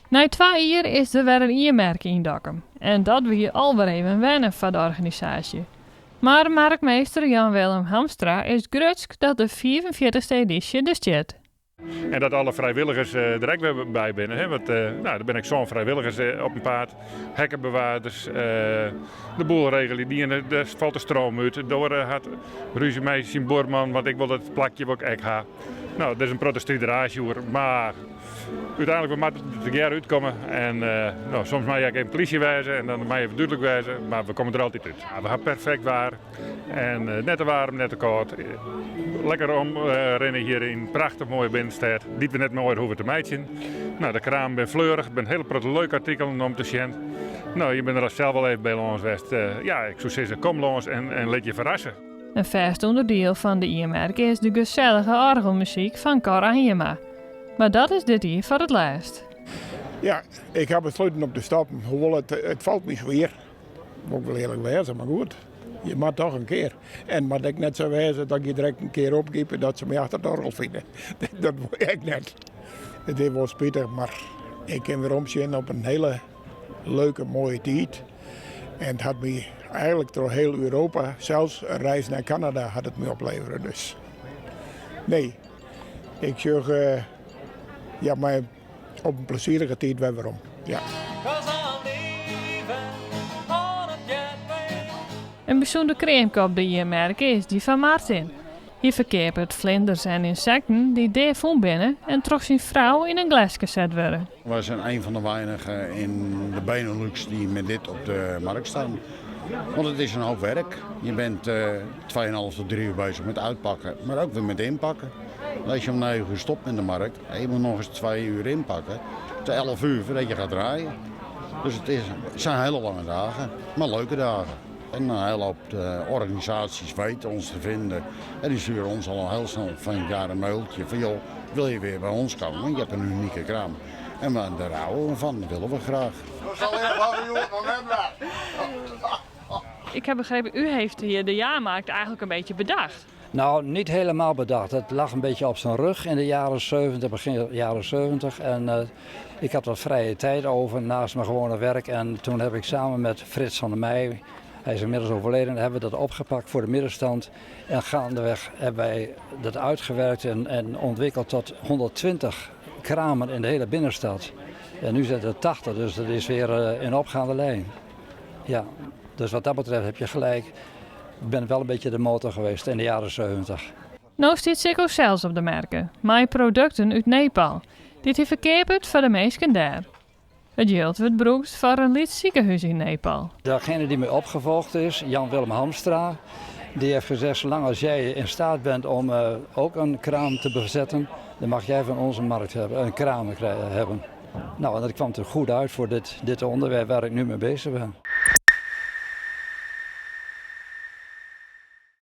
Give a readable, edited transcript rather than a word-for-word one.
Nei twa jier is der wer in jiermerk yn Dokkum. En dat wie al wer even wenne foar de organisaasje. Mar markmeester Jan Willem Hamstra is grutsk dat de 45ste edysje der stiet. En dat alle frijwilligers der ek wer by binne. Hè? Want nou, der binne ek sân frijwilligers op 'en paad. Hekkebewaarders, de boel regelje, dy iene dêr falt de stroom út. De oare hat rúzje mei syn buorman, want ik wol dat plakje wol ik ek ha. No, der is in protte strideraasje oer, mar úteinlik we moatte der tegearre útkomme. En no, soms mei je ek even plysje wêze en dan mei even dúdlik wêze, mar we komme der altyd út. We ha perfekt waar en net te waarm, net te kâld. Lekker omrinne hjir yn in prachtich moaie binnenstêd, dy't we net moaier hoege te meitsjen. No, de kramen binne fleurich, der binne in hiele protte leuke artikelen om te sjen. No, je binne der al sels al even by lâns west. Ja, ik soe sizze, kom lâns en lit je ferrasse. In fêst ûnderdiel fan de jiermerk is de gesellige oargelmuzyk fan Cor Anjema. Mar dat is dit jier foar it lêst. Ja, ik ha besluten om te stoppen. Hoewol it, it falt my swier. Wol ik wol earlik wêze, mar goed. Je moat toch in kear. En it moat ek net sa wêze dat je direkt in kear opgipe dat se my achter it oargel fine. Dat wol ik ek net. It is wol spitich, mar ik kin weromsjen op in hiele leuke, moaie tiid. En it hat my eigenlik troch hiel Europa, sels in reis nei Kanada hat it my oplevere. Dus nee, ik sjoch ja, mei op in plezierige tiid wer werom. Ja. In bysûnder kreamke op de jiermerk is dy fan Martin. Hy ferkeapet flinders en ynsekten dy't dea fûn binne en troch syn frou yn in gleske set wurde. Wij zijn een van de weinigen in de Benelux die met dit op de markt staan. Want het is een hoop werk. Je bent uh, eh, 2,5 tot 3 uur bezig met uitpakken, maar ook weer met inpakken. Als je om 9 uur stopt met de markt, en je moet nog eens 2 uur inpakken. Tot 11 uur voordat je gaat draaien. Dus het, is, het zijn hele lange dagen, maar leuke dagen. En een hele hoop eh, organisaties weten ons te vinden. En die sturen ons al heel snel van het jaar een mailtje van joh, wil je weer bij ons komen? Want je hebt een unieke kraam. En daar houden we van, dat willen we graag. Ik heb begrepen, u heeft hier de jaarmarkt eigenlijk een beetje bedacht. Nou, niet helemaal bedacht. Het lag een beetje op zijn rug in de jaren 70, begin jaren 70. En uh, ik had wat vrije tijd over naast mijn gewone werk. En toen heb ik samen met Frits van der Meij, hij is inmiddels overleden, hebben we dat opgepakt voor de middenstand. En gaandeweg hebben wij dat uitgewerkt en, en ontwikkeld tot 120 kramen in de hele binnenstad. En nu zijn het er 80, dus dat is weer uh, in opgaande lijn. Ja, dus wat dat betreft heb je gelijk. Ik ben wel een beetje de motor geweest in de jaren 70. No stiet Sikko sels op de merke, mei produkten út Nepal, dy't hy ferkeapet foar de minsken dêr. It jild wurdt brûkt foar in lyts sikehûs yn Nepal. Degene die mij opgevolgd is, Jan Willem Hamstra, die heeft gezegd, zolang als jij in staat bent om uh, ook een kraam te bezetten, dan mag jij van ons een markt hebben, een kraam hebben. Nou, en dat kwam er goed uit voor dit, dit onderwerp waar ik nu mee bezig ben.